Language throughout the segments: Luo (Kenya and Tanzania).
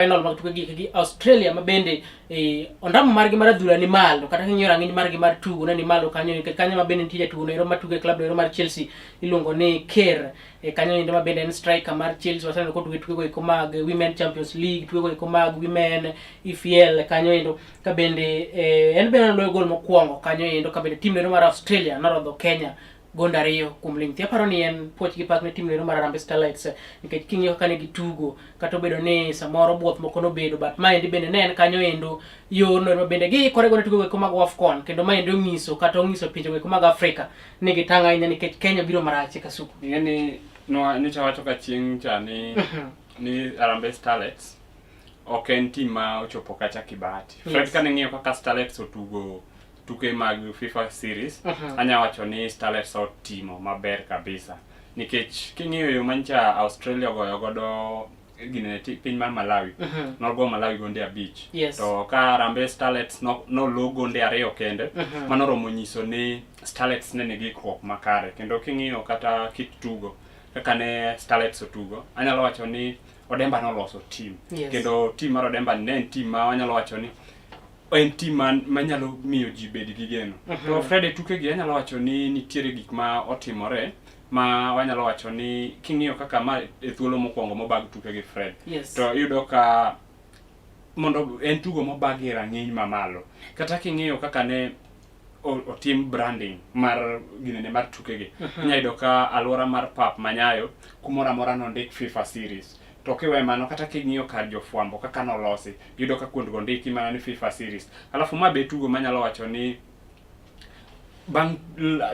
Final mag tuke gi Australia ma bende ondamo margi mar adhula ni malo kata king'iyo rang'iny margi mar tugo ne ni malo kanyo nikech kanyo ma bende nitie jatugo no ero matugo e klab no ero mar Chelsea iluongo ni Kerr kanyo endo ma bende en striker mar Chelsea waseneno kotugo e tukego eko mag Women Champions League tukego eko mag Women EFL kanyo endo ka bende en bende noloyo gol mokwongo kanyo endo ka bende tim no ero mar Australia norodho Kenya gonde ariyo kuom ling thi. Aparo ni en puoch gi pak ne tim lero mar Harambee Starlets nikech king'iyo kaka ne gitugo kata obedo ni samoro buoth moko nobedo but maendi bende ne en kanyo endo yorno ma bende giikore go ne tugo eko mag AFCON kendo maendi onyiso kata onyiso pinje eko mag Afrika ni gitang' ahinya nikech Kenya biro marach e Kasuku. Ing'e ni nyocha wacho ka chieng' cha ni ni Harambee Starlets ok en team ma ochopo kacha kibahati. Fred Yes. kane ng'iyo kaka Starlets otugo tuke mag FIFA series, anya wacho ni Starlets otimo maber kabisa. Nikech king'iyo yo mancha Australia ogoyo godo gine piny mar Malawi, nogo Malawi gonde 5. Yes. To ka Harambee Starlets nolo gonde 2 kende, mano romo nyiso ni Starlets ne nigi ikruok makare. Kendo king'iyo kata kit tugo, kaka ne Starlets otugo, anyalo wacho ni Odemba noloso team. Yes. Kendo team mar Odemba ne en team ma wanyalo wacho ni en team manyalo miyo ji bed gi geno. To Fred e tukegi anyalo wacho ni nitiere gik ma otimore ma wanyalo wacho ni king'iyo kaka ma e thuolo mokwongo mobag tuke gi Fred. Yes. To iyudo ka mondo en tugo mobag e rang'iny mamalo. Kata king'iyo kaka ne otim branding mar ginene mar tukegi. Inyalo yudo ka alwora mar pap Manyayo kumoro amora nondik FIFA series. To kiwe mano kata king'iyo kar jofwambo kaka nolosi, iyudo ka kuondgo ndiki mana ni FIFA series. Alafu ma be tugo manyalo wacho ni bang'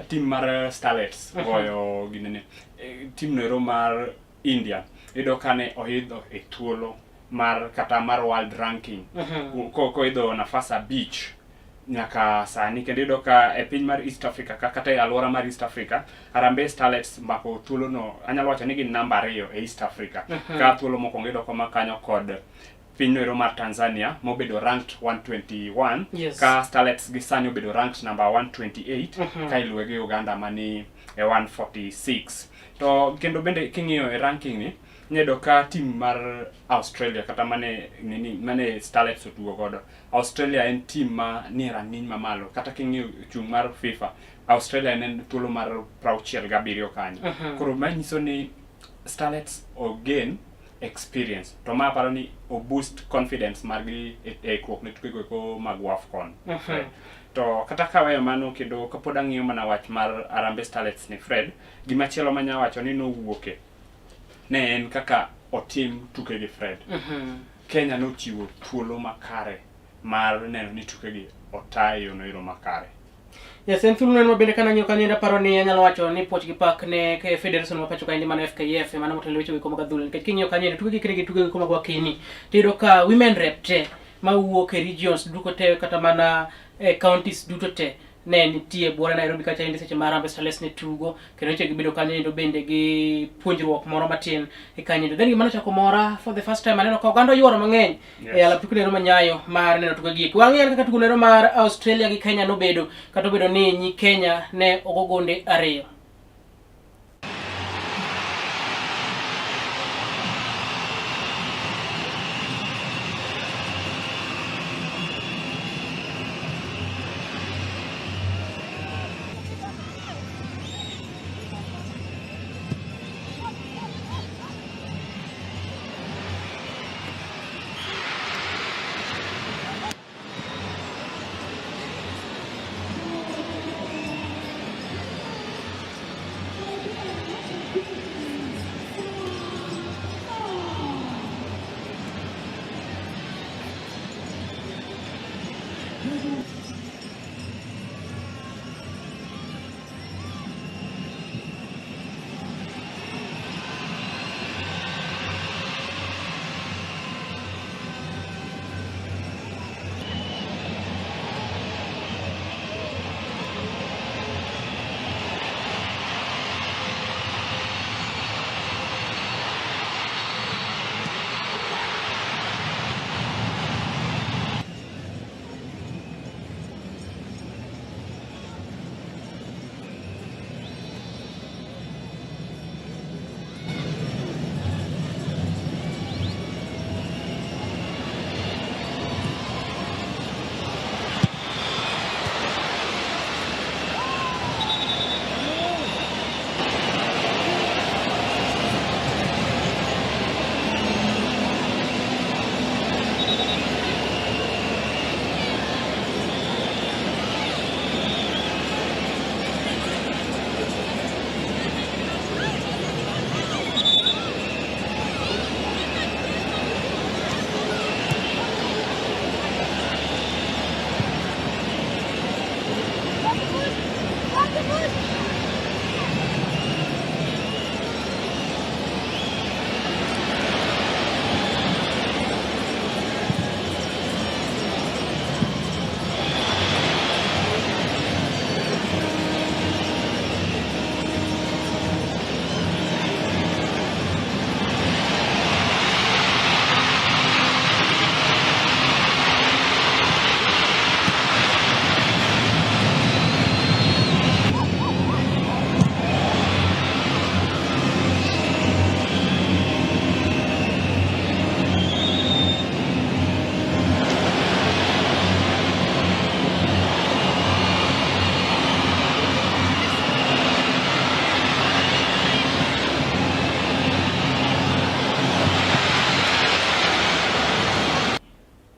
team mar Starlets goyo ginene team noero mar India, iyudo ka ne oidho e thuolo mar kata mar world ranking koidho nafas 5 nyaka sani. Kendo iyudo ka e piny mar East Africa kata e alwora mar East Africa, Harambee Starlets mako thuolo no, anyalo wacho ni gin namba 2 e East Africa. Ka thuolo mokwongo iyudo koma kanyo kod piny noero mar Tanzania mobedo ranked 121. Yes. Ka Starlets gi sani obedo ranked number 128 ka iluwe gi Uganda mani e 146. To kendo bende king'iyo e ranking ni, inyalo ka team mar Australia kata mane nini mane Starlets otugo godo. Australia en team ma nie rang'iny mamalo. Kata king'iyo chung' mar FIFA, Australia en thuolo mar 67 kanyo. Koro manyiso ni Starlets ogain experience. To ma aparo ni o boost confidence margi e ikruok ne tukego eko mag AFCON. To kata kaweyo mano kendo kapod ang'iyo mana wach mar Harambee Starlets ni Fred, gimachielo manya wacho ni nowuoke ne en kaka otim tuke gi Fred. Kenya nochiwo thuolo makare mar neno ni tukegi ota e yono ero makare. Yes, en thuolo neno mabende kana ng'iyo kanyo aparo ni anyalo wacho ni puoch gi pak ne Federation ma pacho kaendi mano FKF mano motelo weche go mag adhula nikech king'iyo kanyo tuke gi kine gi tuke go mag wakeni tiyudo ka women rep te mawuok e regions duto te kata mana e counties duto te ne nitie buora Nairobi kacha endi seche ma Harambee Starlets ne tugo kendo nyocha gibedo kanyo endo bende gi puonjruok moro matin e kanyo endo. Then gima nochako mora for the first time aneno ka oganda oyuoro mang'eny e alap tuke nero manyayo mar neno tuke gi. Wang'eyo kaka tugo nero mar Australia gi Kenya nobedo kata obedo ni nyi Kenya ne ogo gonde 2.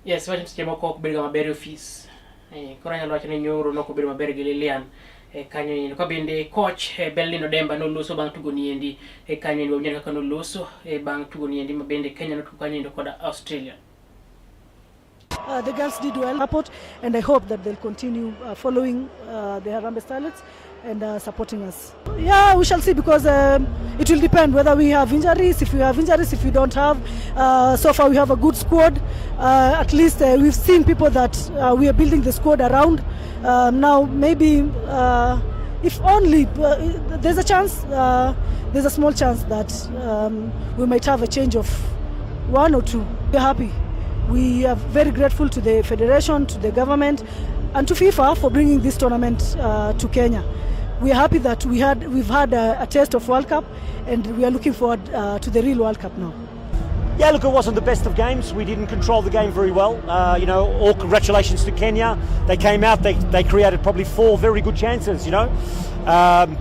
Yes, wacho ni seche moko ok bedga maber e ofis. Koro anyalo wacho ni nyoro nok obedo maber gi Lilian kanyo endo. Ka bende coach Berlin Odemba noloso bang' tugo niendi kanyo endo, wawinjo kaka noloso bang' tugo niendi ma bende Kenya notugo kanyo endo koda Australia. The girls did well support, and I hope that they'll continue following the Harambee Starlets and supporting us. Yeah, we shall see, because it will depend whether we have injuries, if we have injuries, if we don't have. So far we have a good squad. At least we've seen people that we are building the squad around. Now maybe if only there's a chance, there's a small chance that we might have a change of one or two. We're happy. We are very grateful to the federation, to the government, and to FIFA for bringing this tournament to Kenya. We are happy that we've had a taste of World Cup, and we are looking forward to the real World Cup now. Yeah, look, it wasn't the best of games. We didn't control the game very well. All congratulations to Kenya. They came out, they created probably 4 very good chances.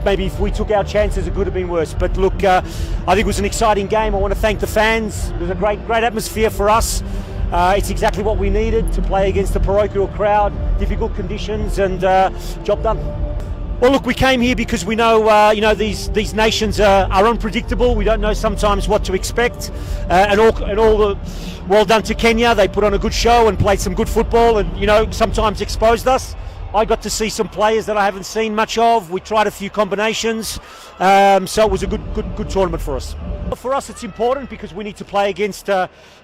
Maybe if we took our chances, it could have been worse. But look, I think it was an exciting game. I want to thank the fans. It was a great, great atmosphere for us. It's exactly what we needed to play against the parochial crowd, difficult conditions, and job done. Well, look, we came here because we know these nations are unpredictable. We don't know sometimes what to expect, and all the well done to Kenya. They put on a good show and played some good football, and sometimes exposed us. I got to see some players that I haven't seen much of. We tried a few combinations, so it was a good tournament for us. For us, it's important because we need to play against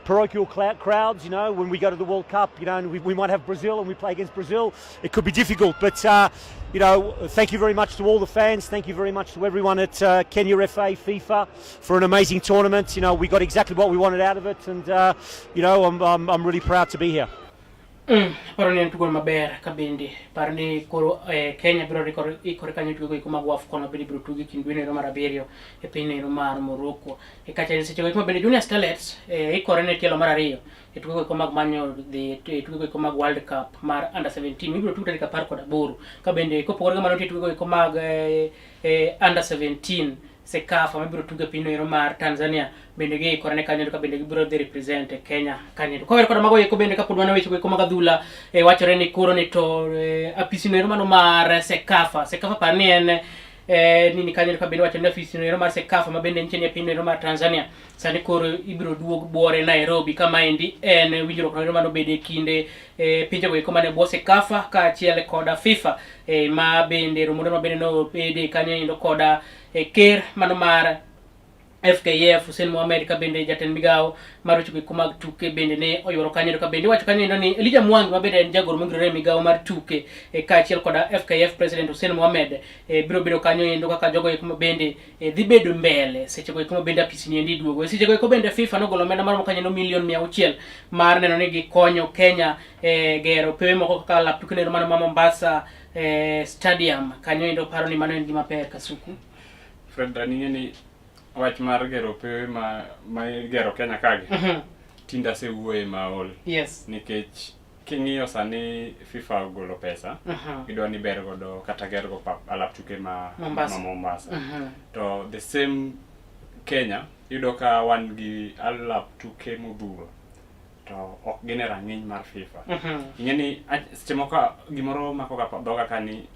parochial crowds. When we go to the World Cup, and we might have Brazil and we play against Brazil. It could be difficult, but thank you very much to all the fans. Thank you very much to everyone at Kenya FA, FIFA for an amazing tournament. We got exactly what we wanted out of it, and I'm really proud to be here. Paro ni en tugo maber ka bende par ni koro Kenya biro ikore kanyo tugo iko mag AFCON ma bende biro tugi kind dwe no mar 7 e piny no mar Morocco. E kacha seche go bende Junior Starlets ikore ne tielo mar 2 e tugo iko mag manyo dhi e tugo iko mag World Cup mar under 17 mibiro tugo tarik 18 ka bende kopogore gi mano nitie tugo iko mag under 17 CECAFA mabiro tugo e piny no mar Tanzania bende giikore ne kanyo ka bende gibiro dhi represent e Kenya kanyo. Kowere koda mago eko bende kapod wan e weche go eko mag adhula wachore ni koro ni to apisi no ero mano mar CECAFA. CECAFA par ni en nini kanyo ka bende wacho ni apisi no ero mar CECAFA ma bende nitie e piny no ero mar Tanzania sani koro ibiro duog buore Nairobi kama endi en winjruok no ero mano bede e kinde pinje go eko mane bwo CECAFA kaachiel koda FIFA ma bende romo ma bende no bede kanyo endo koda ker mano mar FKF Hussein Mohamed ka bende jatend migawo mar weche go mag tuke bende ne oyuoro kanyo ka bende iwacho kanyo ni Elijah Mwangi ma bende en jagoro mongirore e migawo mar tuke kaachiel koda FKF President Hussein Mohamed biro bedo kanyo endo kaka jogo eko ma bende dhi bedo mbele seche go eko ma bende apisi ni endi duogo. Seche go eko bende FIFA nogolo omenda maromo kanyo milion 600 mar neno ni gikonyo Kenya gero pewe moko kaka lap tuke nero mano ma Mombasa Stadium kanyo endo paro ni mano en gima ber Kasuku. Fred, aning'e ni wach mar gero pewe ma igero Kenya kagi tinde asewuoye maol. Yes. Nikech king'iyo sani FIFA ogolo pesa, gidwa ni ber godo kata ger go pap alap tuke ma Mombasa. Ma Mombasa. To the same Kenya iyudo ka wan gi alap tuke modhuro to ok gin e rang'iny mar FIFA. Ing'e ni seche moko gimoro mako ga dhoga ka ni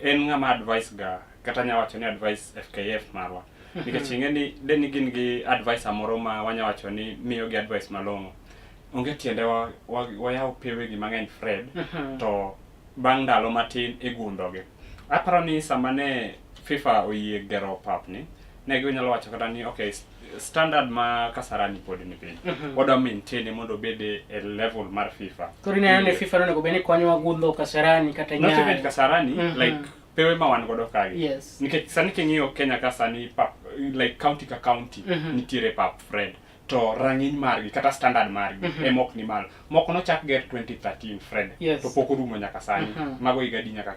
en ng'ama advice ga kata nya wacho ni advice FKF marwa. Nikech ing'e ni de ni gin gi advisor moro ma wanya wacho ni miyo gi advice malong'o. Onge tiende wayaw pewe gi mang'eny Fred, to bang' ndalo matin igundho gi. Aparo ni sama ne FIFA oyie gero pap ni, ne ginyalo wacho kata ni okay, standard ma Kasarani pod ni piny. Wadwa maintain mondo obed e level mar FIFA. Koro ineno ni FIFA onego bed ni konyowa gundho Kasarani kata Not even Nyayo. Kasarani, like pewe ma wan godo kagi. Yes. Nikech sani king'iyo Kenya ka sani pap, like county ka county nitiere pap Fred. To rang'iny margi kata standard margi ema ok ni malo. Moko nochak ger 2013 Fred. Yes. To pok orumo nyaka sani. Mago higa adi nyaka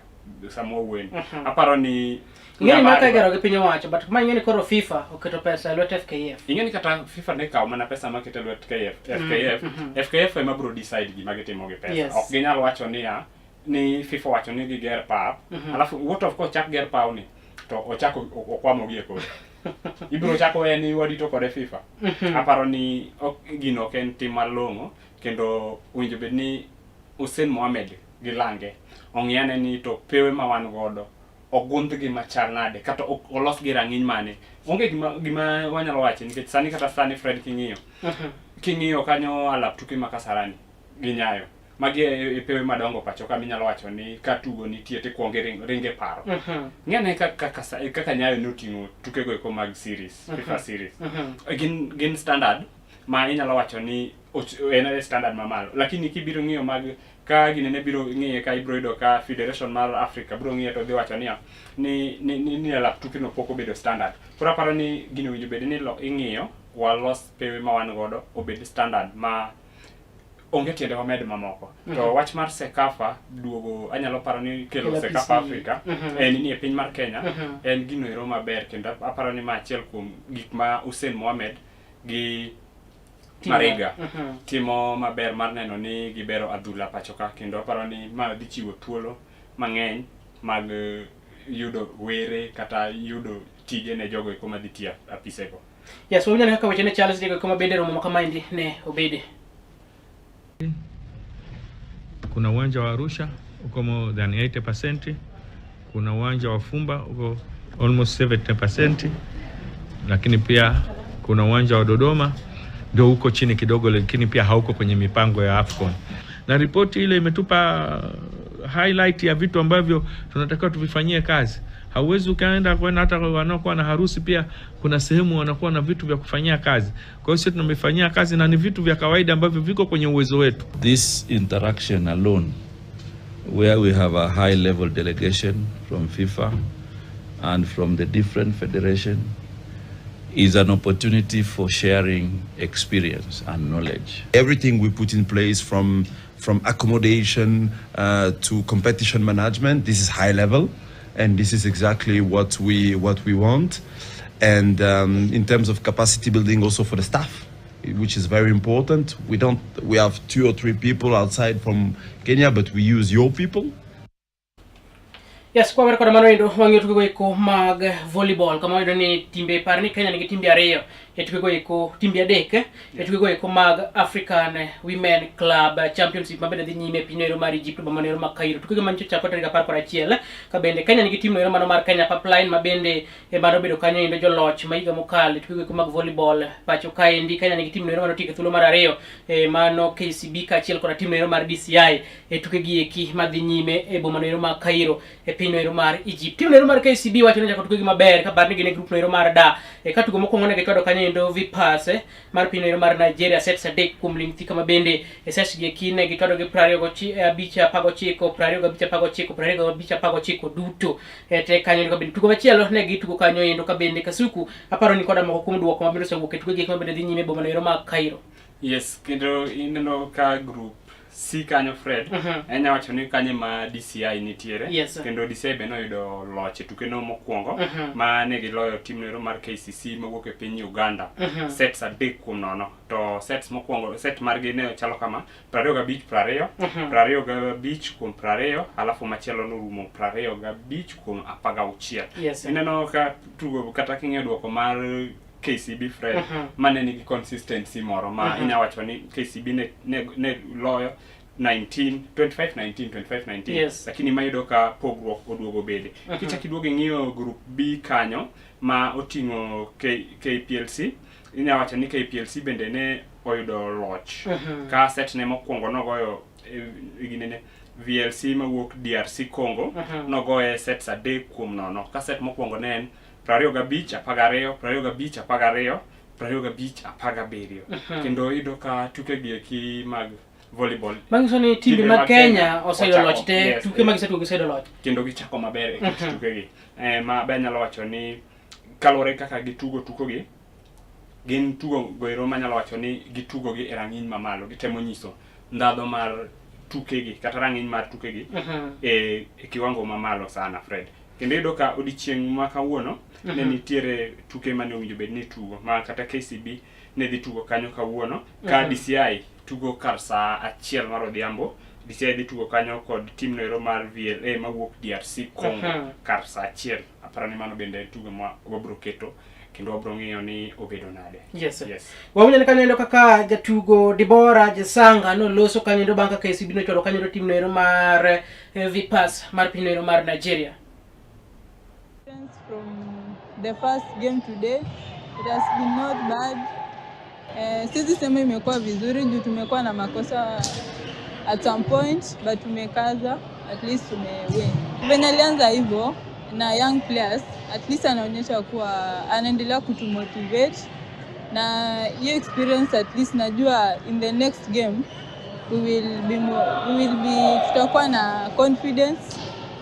sama wawuoyeni. Aparo ni Ing'eni ma ka igero gi piny owacho, but ma ing'eni koro FIFA oketo pesa e lwet FKF. Ing'eni kata FIFA ne kawo mana pesa makete lwet FKF. FKF ema biro decide gima gitimo gi pesa. Yes. Ok ginyal wacho niya ni FIFA wacho ni giger pap. Alafu what of kochak ger pawni to ochako okwamo gi e kore. Ibiro chako weye ni warito kode FIFA. Aparo ni ok, gino ok en tim malong'o kendo owinjo bed ni Hussein Mohamed gi lange ong'iyane ni to pewe ma wan godo ogundhgi machal nade kata olosgi rang'iny mane. Onge gima, gima wanyalo wacho nikech sani kata sani Fred king'iyo king'iyo kanyo alap tuke ma Kasarani gi Nyayo magi e, e pewe madongo pacho ka minyalo wacho ni ka tugo nitie to ikwongo ringe paro. Ng'e kaka, kaka, kaka Nyayo noting'o tukego eko mag series, FIFA series. Gin, gin standard ma inyalo wacho ni en e standard mamalo lakini kibiro ng'iyo mag ka ginene biro ng'iye ka ibiro yudo ka Federation mar Africa biro ng'iye to dhi wacho niya ni ni, ni, ni alap tuke no pok obedo standard. Koro aparo ni gino owinjo bed ni ing'iyo walos pewe ma wan godo obed standard ma onge tiende wamed mamoko. To wach mar CECAFA duogo anyalo paro ni kelo Kelo CECAFA PC. Africa en ni e piny mar Kenya en gino ero maber kendo aparo ni ma achiel kuom gik ma Hussein Mohamed gi Mariga timo maber mar neno ni gibero adhula pacho ka kendo aparo ni ma dhi chiwo thuolo mang'eny mag yudo were kata yudo tije ne jogo eko madhi tiyo apisego. Yes, wawinjo kaka weche ne chalo seche go kama bende romo ma kamaendi ne obede. Kuna uwanja wa Arusha uko more than 80%, kuna uwanja wa Fumba uko almost 70%, lakini pia kuna uwanja wa Dodoma ndio uko chini kidogo, lakini pia hauko kwenye mipango ya AFCON. Na ripoti ile imetupa highlight ya vitu ambavyo tunatakiwa tuvifanyie kazi. Hauwezi ukaenda kwenda hata wanaokuwa na harusi pia kuna sehemu wanakuwa na vitu vya kufanyia kazi. Kwa hiyo sisi tumefanyia kazi na ni vitu vya kawaida ambavyo viko kwenye uwezo wetu. This interaction alone, where we have a high level delegation from FIFA and from the different federation, is an opportunity for sharing experience and knowledge. Everything we put in place from accommodation to competition management, this is high level, and this is exactly what we want. And in terms of capacity building, also for the staff, which is very important. We don't we have two or three people outside from Kenya, but we use your people. Yes, kwa wer koda mano endo wang'iyo tukego eko mag volleyball kama wayudo ni timbe par ni Kenya nigi timbe ariyo e tukego eko timbe adek e tukego eko mag African Women Club Championship mabende dhi nyime e piny ero mar Egypt boma ero ma Cairo. Tukego manyocha ochako tarik 11 ka bende Kenya nigi tim ero mano mar Kenya Pipeline ma bende ema nobedo kanyo endo joloch ma higa mokalo e tukego eko mag volleyball pacho kaendi. Kenya nigi tim ero manotieko thuolo mar ariyo mano KCB kaachiel koda tim ero mar DCI e tukegi eki madhi nyime e boma ero mar Cairo e piny ero mar Egypt. Tim ero mar KCB wacho ni chako tukegi maber ka bar ni gin e group ero mar D. Ka tugo mokwongo ne gichwado kanyo endo Vipers mar piny ero mar Nigeria sets adek kuom ling thi kama bende e sets gi eki ne gichwado gi 25 19, 25 19, 25 19 duto. Te kanyo endo kabende tugo machielo ne gitugo kanyo endo kabende Kasuku aparo ni koda moko kuom duoko mabende osewuok e tukegi eki mabende dhi nyime e boma ero mar Cairo. Yes, kendo ineno ka group C kanyo Fred, enya wacho ni kanyo ma DCI nitiere. Kendo DCI be noyudo loch e tukeno mokwongo ma ne giloyo tim noero mar KCC mawuok e piny Uganda. Sets 3-0. To sets mokwongo, set margi ne chalo kama: 25 20, 25-20, alafu machielo norumo 25-16. Ineno ka tugo kata king'iyo duoko mar KCB Fred mane nigi consistency moro ma inya wacho ni KCB ne loyo 19 25 19 25 19 lakini mayudo ka pogruok oduogo bede. Kichak iduogo ing'iyo group B kanyo ma oting'o KPLC, inya wacho ni KPLC bende ne oyudo loch ka set ne mokwongo nogoyo ginene VLC mawuok DRC Congo nogoye sets 3-0 ka set mokwongo ne en 25 12, 25 12, 25 17. Kendo iyudo ka tuke gi eki mag volleyball Manyiso ni timbe Timbe mag mag Kenya Kenya oseyudo ochako, loch te tuke ma gisetugo giseyudo loch. Kendo gichako maber e kit tukegi. Ma be anyalo wacho ni kaluwore kaka gitugo tukogi, gin tugo goero manyalo wacho ni gitugo gi e rang'iny mamalo. Gitemo nyiso ndhadho mar tukegi kata rang'iny mar tukegi e kiwango mamalo sana Fred. Kendo iyudo ka odiechieng' ma kawuono ne nitiere tuke mane owinjo bed ni tugo ma kata KCB ne dhi tugo kanyo kawuono ka DCI tugo kar saa 1 mar odhiambo. DCI dhi tugo kanyo kod tim noero mar VLA mawuok DRC Congo kar saa 1. Aparo ni mano bende en tugo ma wabiro keto. kendo wabro ng'iyo ni obedo nade. Yes. Yes. Wawinjo ni kanyo endo kaka jatugo Dibora Jesanga noloso kanyo endo bang' ka KCB nochwalo kanyo endo tim noero mar Vipers mar piny noero mar Nigeria. From the first game today, it has been not bad. Siwezi sema imekuwa vizuri juu tumekuwa na makosa at some point, but tumekaza, at least tumewin. Venye alianza hivyo na young players, at least anaonyesha kuwa anaendelea kutumotivate na hiyo experience, at least najua in the next game we will be more, we will be tutakuwa na confidence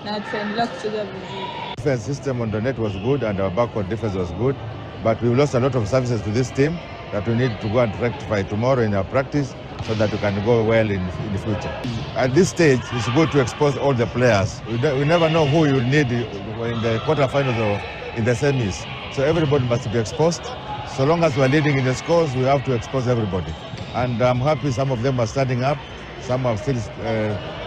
na tutaendelea kucheza vizuri. Defense system on the net was good and our backward defense was good, but we lost a lot of services to this team that we need to go and rectify tomorrow in our practice so that we can go well in the future. At this stage, it's good to expose all the players. We never know who you need in the quarterfinals or in the semis. So everybody must be exposed. So long as we are leading in the scores, we have to expose everybody. And I'm happy some of them are standing up, some are still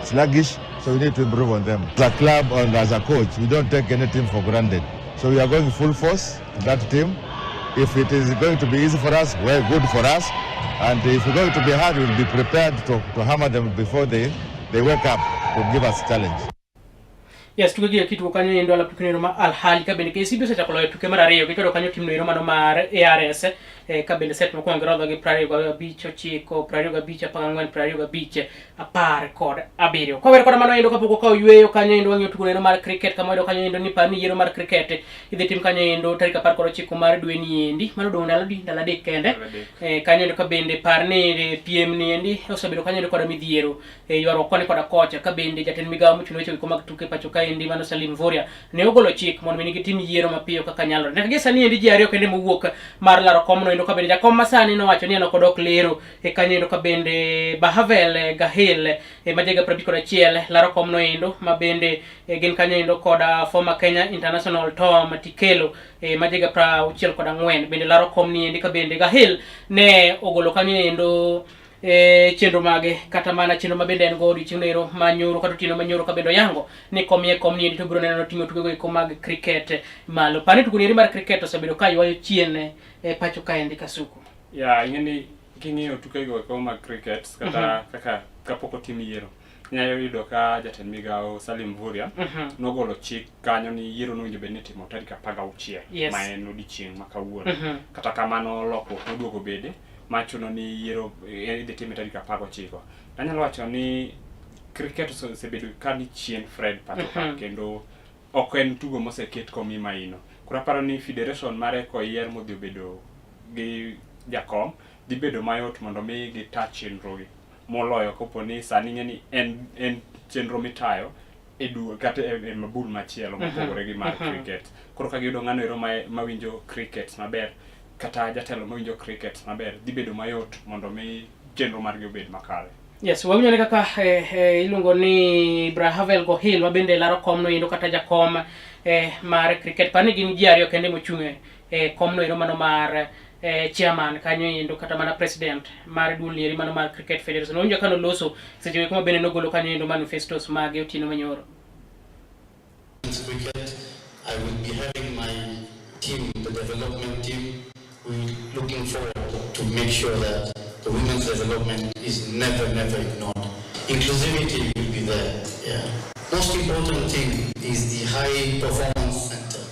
sluggish, so we need to improve on them. As a club and as a coach, we don't take any team for granted. So we are going full force to that team. If it is going to be easy for us, well, good for us. And if it's going to be hard, we'll be prepared to hammer them before they wake up to give us challenge. Yes, tuke gi kitugo kanyo endo alap tuke noero ma Al Ahly ka bende KCB osechako loyo tuke mar ariyo gichwado kanyo tim noero mano mar ARS ka bende set mokwongo girodho gi 25 9, 25 14, 25 17. Kowere koda mano endo kapok wakawo yueyo kanyo endo wang'iyo tugo noero mar cricket kama wayudo kanyo endo ni par ni yiero mar cricket idhi tim kanyo endo tarik 19 mar dwe ni endi mano odong' ndalo adi ndalo adek kende. Ndalo adek. Kanyo endo ka bende par ni piem ni endi osebedo kanyo endo koda midhiero ywaruok koni koda kocha ka bende jatend migawo mochung' ne weche go mag tuke pacho kaendi mano Salim Mvurya ne ogolo chik mondo mi gitim yiero mapiyo kaka nyalore. Nyaka gie sani endi ji ariyo kende mowuok mar laro komno endo ka bende jakom masani nowacho ni en ok odok lero kanyo endo ka bende Bahavel Gahil ma jahiga 51 laro komno endo ma bende gin kanyo endo koda former Kenya International Tom Tikelo ma jahiga 64 bende laro komni endi ka bende Gahil ne ogolo kanyo endo chenro mage kata mana chenro ma bende en go odiochieng' ero manyoro kata otieno manyoro ka bende oyango ni komiye kom ni endi to biro neno ting'o tukego eko mag cricket malo. Pani tugo ni mar cricket osebedo ka ywayo chien pacho kaendi Kasuku. Ya, ing'e ni king'iyo tukego eko mag cricket kata kaka kapok otim yiero, inyalo yudo ka jatend migawo Salim Mvurya nogolo chik kanyo ni yiero nowinjo bed ni itimo tarik 16 ma en odiochieng' ma kawuono. Kata kamano lokruok noduogo bede machuno ni yiero idhi time tarik 19. Anyalo wacho ni cricket osebedo ka ni chien Fred pacho ka kendo ok en tugo moseket komi maino. Koro aparo ni federation mare koyier modhi obedo gi jakom dhi bedo mayot mondo mi gita chenro gi moloyo kopo ni sani ing'e ni en chenro mitayo e duol kata e mabul machielo mopogore gi mar cricket. Koro ka giyudo ng'ano ero mawinjo cricket maber kata jatelo mawinjo cricket maber dhi bedo mayot mondo mi chenro margi obed makare. Yes, wawinjo ni kaka iluongo ni Brahavel Gohil ma bende laro komno endo kata jakom mar cricket. Par ni gin ji ariyo kende mochung' e komno ero mano mar chairman kanyo endo kata mana president mar duol nieri mano mar Cricket Federation. Wawinjo ka noloso seche go ma bende nogolo kanyo endo manifestos mage otieno manyoro. Cricket, I will be having my team, the development team, we looking forward to make sure that the women's development is never, never ignored. Inclusivity will be there. Yeah. Most important thing is the high performance center.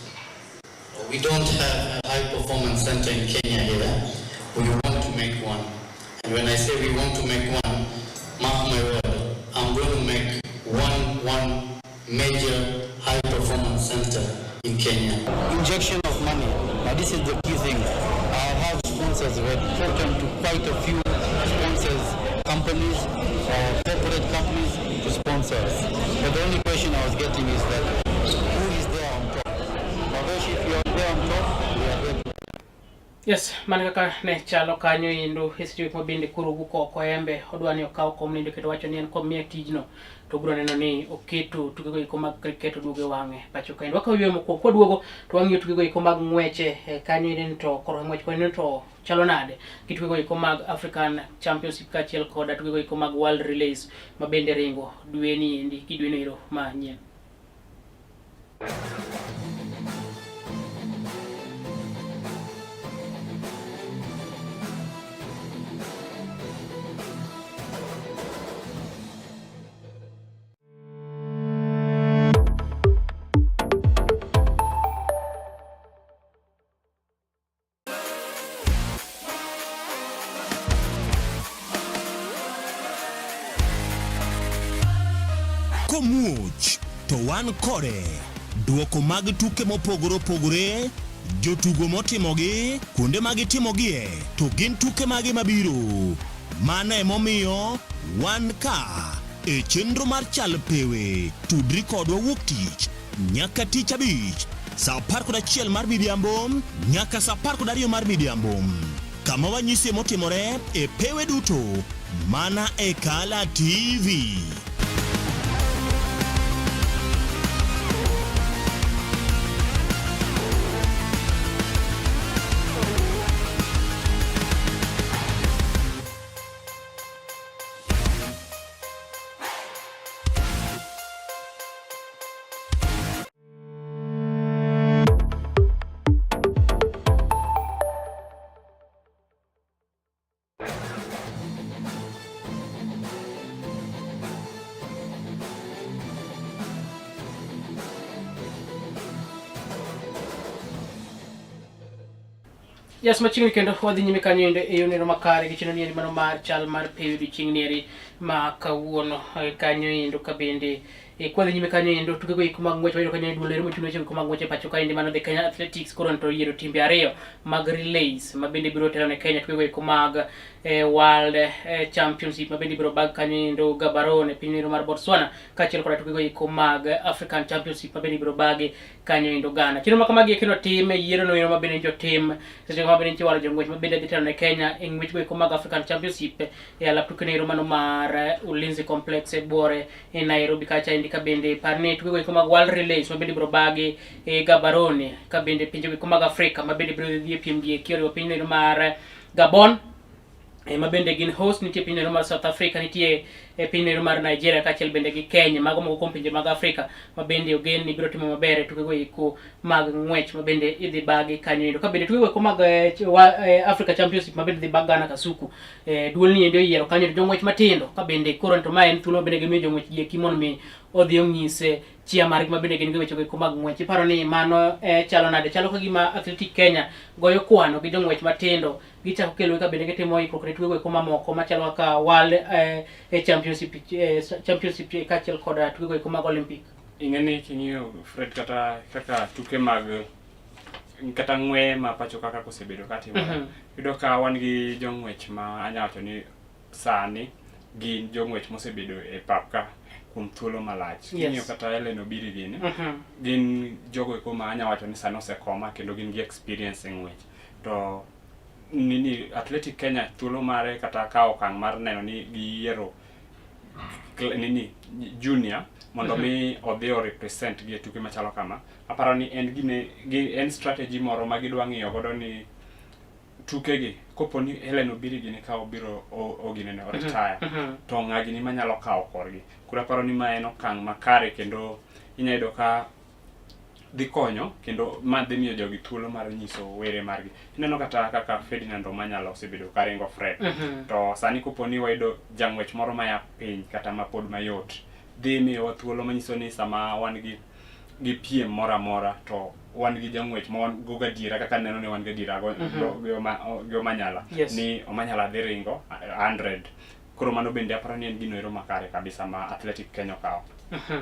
We don't have a high performance center in Kenya here. We want to make one. And when I say we want to make one, mark my word, I'm going to make one major high performance center in Kenya. Injection of money. Now this is the key thing. I have sponsors already. Spoken to quite a few sponsors, companies, or corporate companies to sponsor us. But the only question I was getting is that who is there on top? Bhavesh, if you are there on top, we are there to Yes, mana kaka ne chalo kanyo endo e seche ma bende koro wuok oko embe odwa ni okaw kom nindo kendo wacho ni en komiye tijno to obiro neno ni oketo tukego eko mag cricket oduogo e wang'e pacho kaendi. Wakawo yueyo mokwongo kwaduogo to wang'iyo tukego eko mag ng'weche kanyo endo to koro ng'wech koni to chalo nade gi tukego eko mag African Championship kaachiel koda tukego eko mag World Relays ma bende ringo dwe ni endi gi dwe no ero manyien. Komuoch to wan kode. Duoko mag tuke mopogore opogore, jotugo motimogi, kuonde ma gitimogie, to gin tuke mage mabiro. Mano emomiyo wan ka e chenro mar Chal Pewe. Tudri kodwa wuok tich nyaka tich abich saa 11 mar midhiambo nyaka saa 12 mar midhiambo kama wanyisie motimore e pewe duto mana e Kala TV. Yes, machiegni kendo wadhi nyime kanyo endo e yono makare gi chenro nieri mano mar chal mar piny odiochieng' nieri ma kawuono eh, kanyo endo ka bende E, kwadhi nyime kanyo endo tuke go eko mag ng'wech wayudo kanyo duol ero mochung' weche go mag ng'wech e pacho kaendi mano the Kenya Athletics koro to oyiero timbe ariyo mag relays ma bende biro telo ne Kenya tuke go eko mag eh, World eh, Championship ma bende biro bag kanyo endo Gaborone e piny ero mar Botswana kaachiel koda tuke go eko mag African Championship ma bende biro bagi kanyo endo Ghana. Chenro ma kamagi eki notim e yiero no ero ma bende jotim seche ma bende nitie walo jong'wech ma bende dhi telo ne Kenya e ng'wech go eko mag African Championship e alap tuke no ero mano mar eh, Ulinzi Complex e Buore e Nairobi kacha endi ka bende par ni tukego eko mag World Relays ma bende ibiro bagi e Gaborone ka bende pinje eko mag Afrika ma bende biro dhi e piem gi eki oriwo pinyno ero mar Gabon e, ma bende gin host nitie pinyno ero mar South Africa nitie e pinyno ero mar Nigeria kaachiel bende gi Kenya mago moko kuom pinje mag Afrika ma bende ogen ni biro timo maber e tukego eko mag ng'wech ma bende idhi bagi kanyo endo ka bende tukego eko mag eh, Africa Championship ma bende idhi bag Ghana Kasuku eh, duol ni endi oyiero kanyo jong'wech matindo ka bende koro to ma en thuolo ma bende gimiyo jong'wech gi eki mondo mi odhi onyise chia margi ma bende gin go wechego eko mag ng'wech. Iparo ni mano eh, chalo nade? Chalo ka gima Athletic Kenya goyo kwano gi jong'wech matindo gichako kelo ka bende gitimo ikruok ne tukego eko mamoko machalo kaka World eh, eh, Championship eh, Championship eh, kaachiel kod eh, tukego eko mag Olympic. Ing'e ni king'iyo Fred kata kaka tuke mag kata ng'weye ma pacho kaka kosebedo ka timore yudo ka wan gi jong'wech ma anya wacho ni sani gin jong'wech mosebedo e pap ka kuom thuolo malach. King'iyo kata Hellen Obiri gini, gin jogo eko ma anya wacho ni sani osekoma kendo gin gi experience e ng'wech. To nini Athletic Kenya thuolo mare kata kawo okang' mar neno ni giyiero nini junior mondo mi odhi o represent gi e tuke machalo kama aparo ni en gine gi en strategy moro ma gidwa ng'iyo godo ni tukegi kopo ni Hellen Obiri gini ka obiro oginene o retire to ng'a gini manyalo kawo korgi koro aparo ni ma en okang' makare kendo inya yudo ka dhi konyo kendo ma dhi miyo jogi thuolo mar nyiso were margi ineno kata kaka Ferdinand Omanyala osebedo ka ringo Fred to sani kopo ni wayudo jang'wech moro maya piny kata ma pod mayot dhi miyowa thuolo manyiso ni sama wan gi gi piem moro amora to wan gi jang'wech ma wan go gadiera kaka neno ni wan gadiera go, go, gi, Oma, gi Omanyala ni Omanyala dhi ringo 100 koro mano bende aparo ni en gino ero makare kabisa ma Athletic Kenya okawo.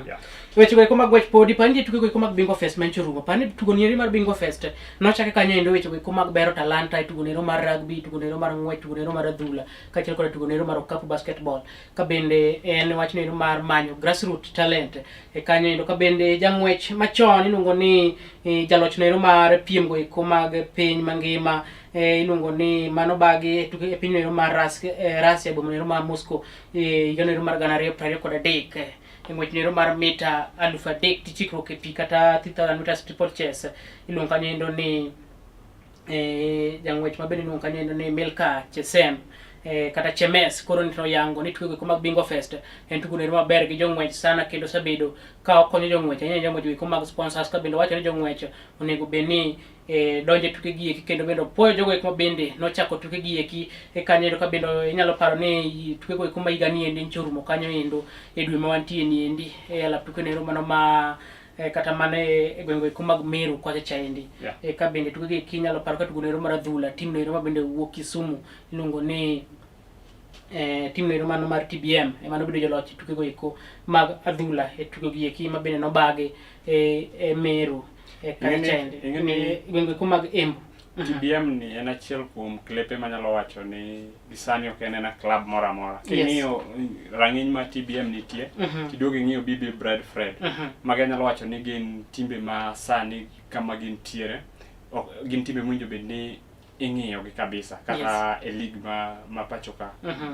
Yeah. Weche go eko mag ng'wech podi par ni nitie tuke go eko mag Bingo Fest ma nyocha orumo. Par ni tugo nieri mar Bingo Fest nochake kanyo endo weche go eko mag bero talanta e tugo nero mar rugby, tugo nero mar ng'wech, tugo nero mar adhula kaachiel koda tugo nero mar okapu basketball. Ka bende en wach nero mar manyo grassroot talent e kanyo endo ka bende jang'wech machon iluongo ni eh, jaloch nero mar piem go eko mag piny mangima eh, iluongo ni mano bagi e tuke e piny nero mar eh, Russia boma nero mar Moscow e higa nero mar 2023 eh, e ng'wech nero mar mita 3000 tichikruok e pi kata 3000 meters steeplechase iluongo kanyo endo ni eh, jang'wech ma bende iluongo kanyo endo ni Milka Chesem eh, kata Chemes koro nito yango ni tuke go mag Bingo Fest en tugo nero maber gi jong'wech sana kendo osebedo ka okonyo jong'wech ahinya jong'wech go mag sponsors ka bende wacho ni jong'wech onego bed ni e, donjo e tuke gi eki kendo bende opuoyo jogo eko ma bende nochako tuke gi eki e kanyo endo ka bende inyalo paro ni tuke go eko ma higa ni endi nyocha orumo kanyo endo e dwe ma wantie ni endi e alap tuke nero mano ma e, kata mana e, e gwenge eko mag Meru kocha cha endi Yeah. e, ka bende tuke gi eki inyalo paro ka tugo nero mar adhula tim nero ma bende wuok Kisumu iluongo ni eh, tim noero mano mar TBM ema nobedo joloch e tukego eko mag adhula e tukegi eki ma bende nobagi e, e Meru e Ing'eni- Kachende ing'eni- e gwenge eko mag Embu. TBM ni en achiel kuom klepe manyalo wacho ni gisani ok en ena club moro amora. King'iyo rang'iny ma TBM nitie, tiduogo ing'iyo BB Bread Fred. Magi anyalo wacho ni gin timbe ma sani kama gintiere, ok, gin timbe mowinjo bed ni ing'iyo gi kabisa kata e league ma, ma pacho ka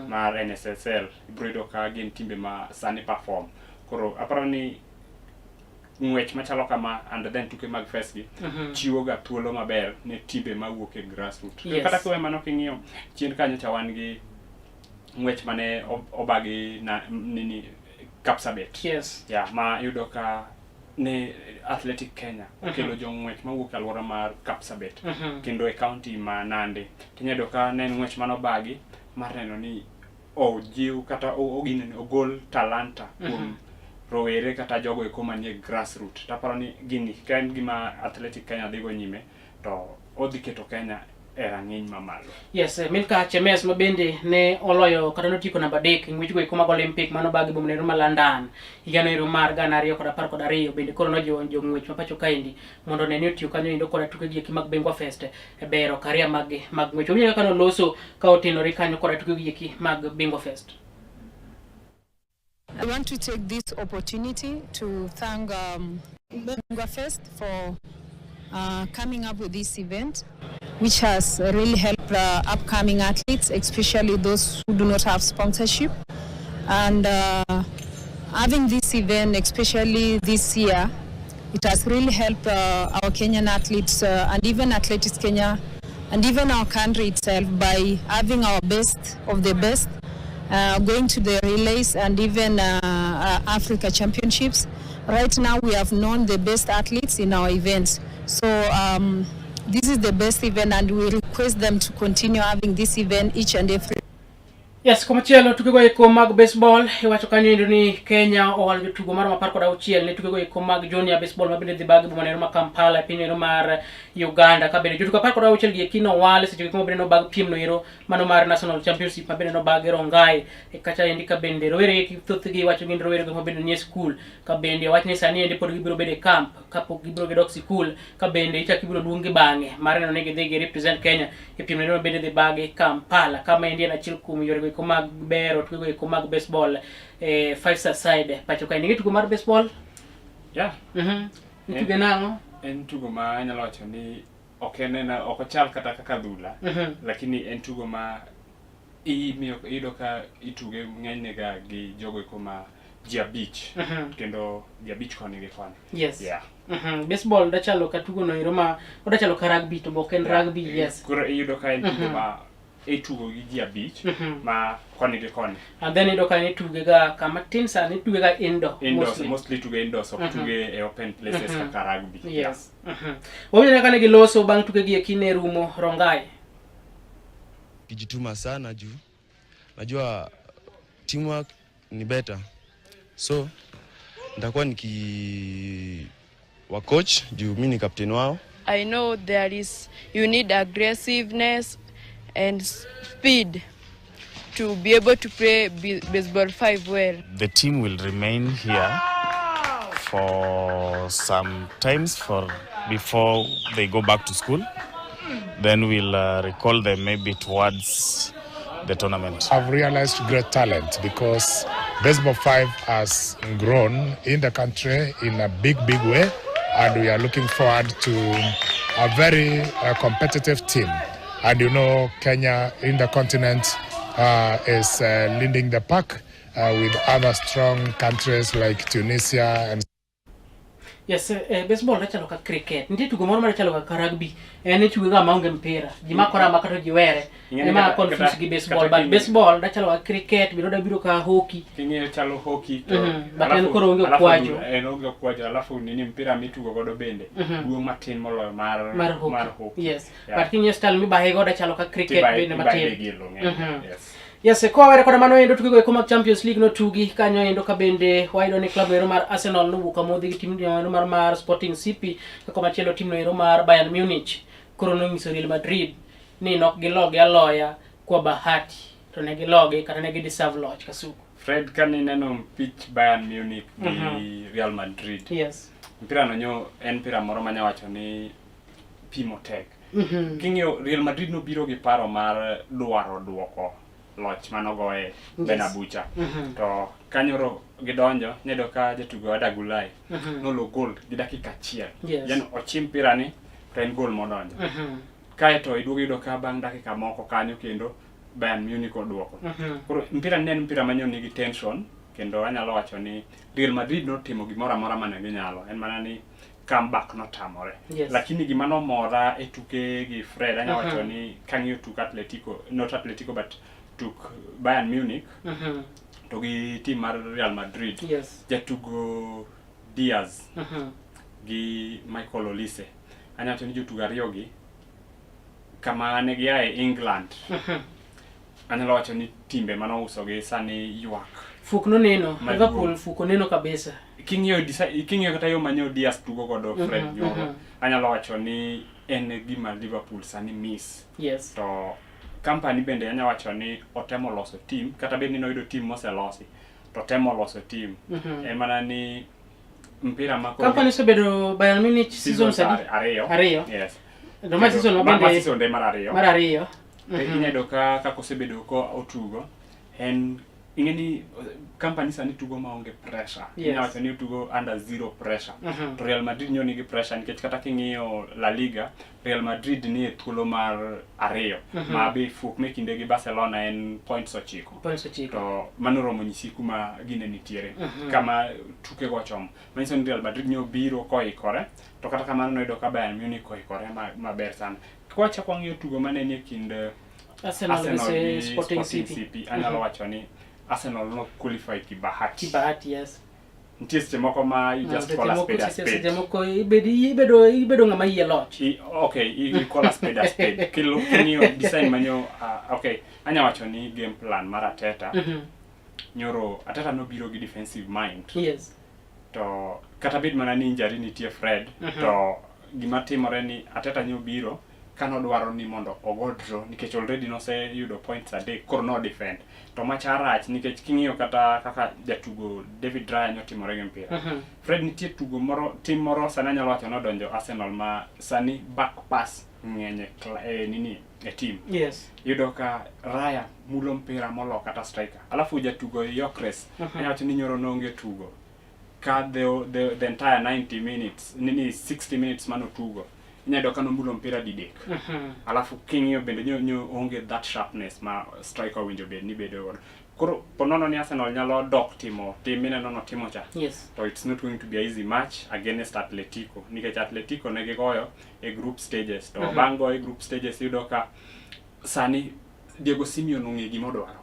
mar NSSL ibiro yudo ka gin timbe ma sani perform. Koro aparo ni ng'wech machalo kama and then tuke mag fes gi chiwo ga thuolo maber ne timbe mawuok e grassroot. Kata kiwe mano king'iyo chien kanyo cha wan gi ng'wech mane obagi na, nini Kapsabet. Yeah, ma iyudo ka ne Athletic Kenya okelo jong'wech mawuok e alwora mar Kapsabet kendo e county ma Nandi. Tinya yudo ka ne en ng'wech mane obagi mar neno ni ojiw kata oginene ogol talanta kuom rowere kata jogo eko manie grassroot. To aparo ni gini ka en gima Athletic Kenya dhigo nyime to odhi keto Kenya e rang'iny mamalo. Yes, eh, Milka Chemes ma bende ne oloyo kata notieko namba adek e ng'wechgo eko mag Olympic mano bagi boma ero ma London higano ero mar 2012 bende koro nojiwo jong'wech ma pacho kaendi mondo one ni otiyo kanyo endo koda tukegi eki mag Bengwa Fest e bero karia maggi mag ng'wech. Wawinjo kaka noloso ka otenore kanyo koda tukegi eki mag Bengwa Fest. I want to take this opportunity to thank Bengwa Fest for coming up with this event, which has really helped upcoming athletes, especially those who do not have sponsorship. And having this event, especially this year, it has really helped our Kenyan athletes and even Athletics Kenya and even our country itself by having our best of the best going to the relays and even Africa Championships. Right now we have known the best athletes in our events. So this is the best event and we request them to continue having this event each and every. Yes, komachielo tukego eko mag baseball iwacho kanyo endo ni Kenya owalo jotugo maromo 16 ne tukego eko mag junior baseball ma bende dhi bagi boma ero ma Kampala e piny ero mar Uganda ka bende jotugo 16 gi eki nowal seche go bende nobag piem no ero mano mar National Championship ma bende nobag e Rongai e kacha endi ka bende rowere eki thothgi iwacho gin rowere go ma bende nie skul ka bende wach ni sani endi pod gibiro bedo e camp kapok gibiro gidok sikul ka bende ichak ibiro luong gi bang'e mar neno ni gidhi gi represent Kenya e piem no bende dhi bagi Kampala kama endi en achiel kuom yore go eko mag bero tuke go eko mag baseball e five side pacho ka nigi tugo mar baseball. Yeah. Ituge nang'o? En tugo ma anyalo wacho ni ok en en ok ochal kata kaka dhula lakini en tugo ma imiyo iyudo ka ituge ng'enyne ga gi jogo eko ma ji abich kendo ji abich koni gi koni. Yes. Baseball dachalo ka tugo no ero ma odachalo ka rugby to ok en rugby. Yes. Koro iyudo ka en tugo ma itugo gi ji abich ma koni gi koni. And then iyudo ka ituge ga kama tin sana, ituge ga indoor. Indoors, mostly. Mostly tuge indoors, ok tuge e open places kaka rugby. Yes. Wawinjo kaka ne giloso bang' tukegi eki ne rumo Rongai. Kijituma sana juu najua teamwork ni better, so nitakuwa niki wa coach juu mi ni captain wao. I know there is you need aggressiveness and speed to be able to play baseball 5 well. The team will remain here for some times for before they go back to school. Then we'll recall them maybe towards the tournament. I've realized great talent because Baseball 5 has grown in the country in a big, big way, and we are looking forward to a very competitive team. And you know, Kenya in the continent is leading the pack with other strong countries like Tunisia and Yes, baseball dachalo ka cricket. Nitie tugo moro madachalo ka rugby. En ituge ga maonge mpira. Ji makore amaka to ji were. Ing'e ni Ema confuse gi baseball, kata but baseball dachalo ka cricket, biro da biro ka hockey. King'iyo chalo hockey to But en koro onge okwajo. En onge okwajo alafu nini mpira mitugo godo bende duong' matin moloyo mar Mar hockey. Mar hockey. Yes. Yeah. But king'iyo style mibaye godo chalo ka cricket bende Tibaye matin. gi lo ng'eny. Yes. Yes, koa koda mano endo tukego eko mag Champions League notugi kanyo endo ka bende wayudo ni club ero mar Arsenal nowuok amodhi gi tim ero mar Sporting CP ka komachielo tim ero mar Bayern Munich koro nonyiso Real Madrid ni nok gilogi aloya kwa bahati. to ne gilogi kata ne gi deserve loch Kasuku. Fred kane ineno mpich Bayern Munich gi Real Madrid. Yes. Mpira no nyo en mpira moro manya wacho ni pimo tek. King'iyo Real Madrid nobiro gi paro mar dwaro duoko loch manogoye Benabucha. To kanyoro gidonjo niyudo ka jatugo Arda Güler nolo gol gi dakika achiel. Yani ochim mpira ni to en gol modonjo. Kaeto iduogo iyudo ka bang' dakika moko kanyo kendo Bayern Munich oduoko. Koro mpira ni ne en mpira manyo nigi tension kendo anyalo wacho ni Real Madrid notimo gimoro amora mane ginyalo en mana ni comeback notamore. Lakini gima nomora e tuke gi Fred anyalo wacho ni kang'iyo tuk Atletico, not Atletico but tuk Bayern Munich to gi team mar Real Madrid. Jatugo Diaz gi Michael Olise. Anyalo wacho ni jotugo ariyo gi kama ne gia e England. Anyalo wacho ni timbe manousogi sani ywak. Fuk noneno, Maduong'. Liverpool fuk oneno kabisa. King'iyo kata yo manyo Diaz tugo godo Fred nyoro, anyalo wacho ni en e gima Liverpool sani miss. To company bende anyalo wacho ni otemo loso team, kata bed ni noyudo team moselosi, to otemo loso team. En mana ni mpira ma koro Company osebedo Bayern Munich season seasons sadi? ariyo. Ariyo. Yes. To ma season ma Ma bende season de mar ariyo. Mar ariyo. To inyayudo ka kaka osebedo ko otugo en ing'e ni company sani tugo maonge pressure. Inyalo wacho ni otugo under zero pressure. To Real Madrid nyo nigi pressure nikech kata king'iyo La Liga, Real Madrid ni e thuolo mar ariyo ma be fuok me kinde gi Barcelona en points 9. Points 9. To mano romo nyisi kuma gine nitiere. Kama tuke go ochomo. Manyiso ni Real Madrid nyo biro koikore to kata kamano noyudo ka Bayern Munich oikore maber sana. Kwachako wang'iyo tugo mane nie kind Arsenal Arsenal gi gi Sporting Sporting CP. CP, anyalo wacho ni Arsenal no qualify kibahati. Kibahati, yes. Nitie seche moko ma you just call a spade a spade. Seche moko ibedo ng'ama yie loch. Okay, you call a spade a spade. King'iyo design manyo okay, anya wacho ni game plan mar Arteta. Nyoro Arteta nobiro gi defensive mind. To kata bed mana ni injury nitie Fred, to gima timore ni Arteta nyobiro kanodwaro ni mondo ogo draw nikech already noseyudo points adek koro no defend. To macha rach nikech king'iyo kata kaka jatugo David Raya nyotimore gi mpira. Fred nitie tugo moro tim moro sani anyalo wacho nodonjo Arsenal ma sani back pass ng'eny e nini e team. Iyudo ka Raya mulo mpira molo kata striker. Alafu jatugo Gyökeres anyalo wacho ni nyoro noonge tugo. Ka the entire 90 minutes, nini 60 minutes manotugo inyayudo ka nomulo mpira didek. Alafu king'iyo bende nyo onge that sharpness ma striker owinjo bed ni bedo godo. Koro ponono ni Arsenal nyalo dok timo tim mineno notimo cha. To it's not going to be a easy match against Atletico nikech Atletico ne gigoyo e group stages. To bang' goyo e group stages iyudo ka sani Diego Simeone ong'e gima odwaro.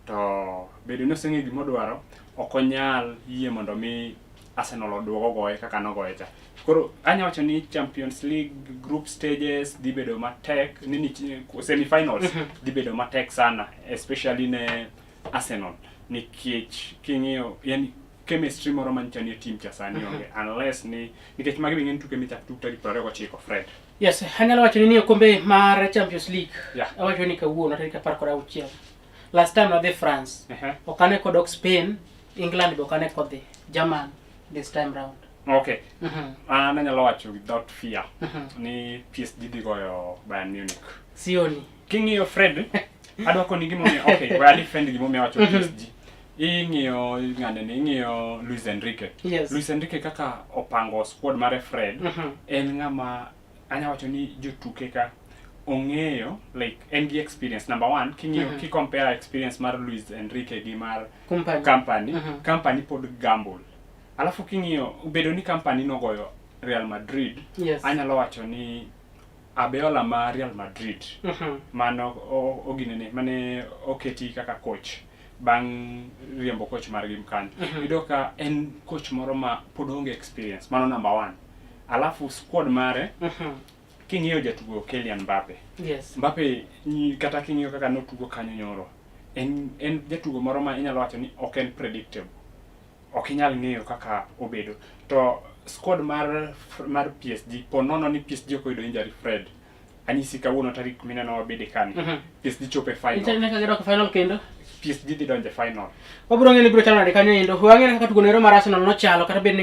To bedo ni oseng'e gima odwaro, ok onyal yie mondo mi Arsenal oduog ogoye kaka nogoye cha. Koro anya wacho ni Champions League group stages dhi bedo matek, nini semi-finals dhi bedo matek sana especially ne Arsenal nikech king'iyo yani chemistry moro manyicha ni e team cha sani onge unless ni nikech magi be ng'eny tuke michak tug tarik 29 Fred. Yes, anyalo wacho ni okombe mar Champions League. Awacho ni kawuono tarik 16. Last time nodhi France. Ok ane kodok Spain, England be ok ane kodhi German this time round. Okay. An anyalo wacho without fear ni PSG dhi goyo Bayern Munich. Sioni. King'iyo Fred, adwa koni gimomiyo okay, we defend gimomiyo awacho PSG. Ing'iyo ng'ane ni, ing'iyo Luis Enrique. Luis Enrique kaka opango squad mare Fred, en ng'ama anya wacho ni jotuke ka ong'eyo like en gi experience number one king'iyo ki compare experience mar Luis Enrique gi mar Company. Company, Company pod gamble. Alafu king'iyo bedo ni Company nogoyo Real Madrid, anyalo wacho ni Abeola ma Real Madrid mano oginene mane oketi kaka coach bang' riembo coach margi kanyo. Iyudo ka en coach moro ma pod onge experience, mano number one. Alafu squad mare king'iyo jatugo Kylian Mbappe. Mbappe kata king'iyo kaka notugo kanyo nyoro, en jatugo moro ma inyalo wacho ni ok en predictable. Ok inyal ng'eyo kaka obedo. To squad mar PSG, po nono ni PSG ok oyudo injury Fred, Anyisi kawuono tarik mineno wabede kani. PSG chopo e final. Ineno ka gidok e final kendo. PSG dhi donjo e final. Wabiro ng'eyo ni biro chalo nade kanyo endo. Wang'eyo kaka tugo nero mar Arsenal nochalo kata bed ni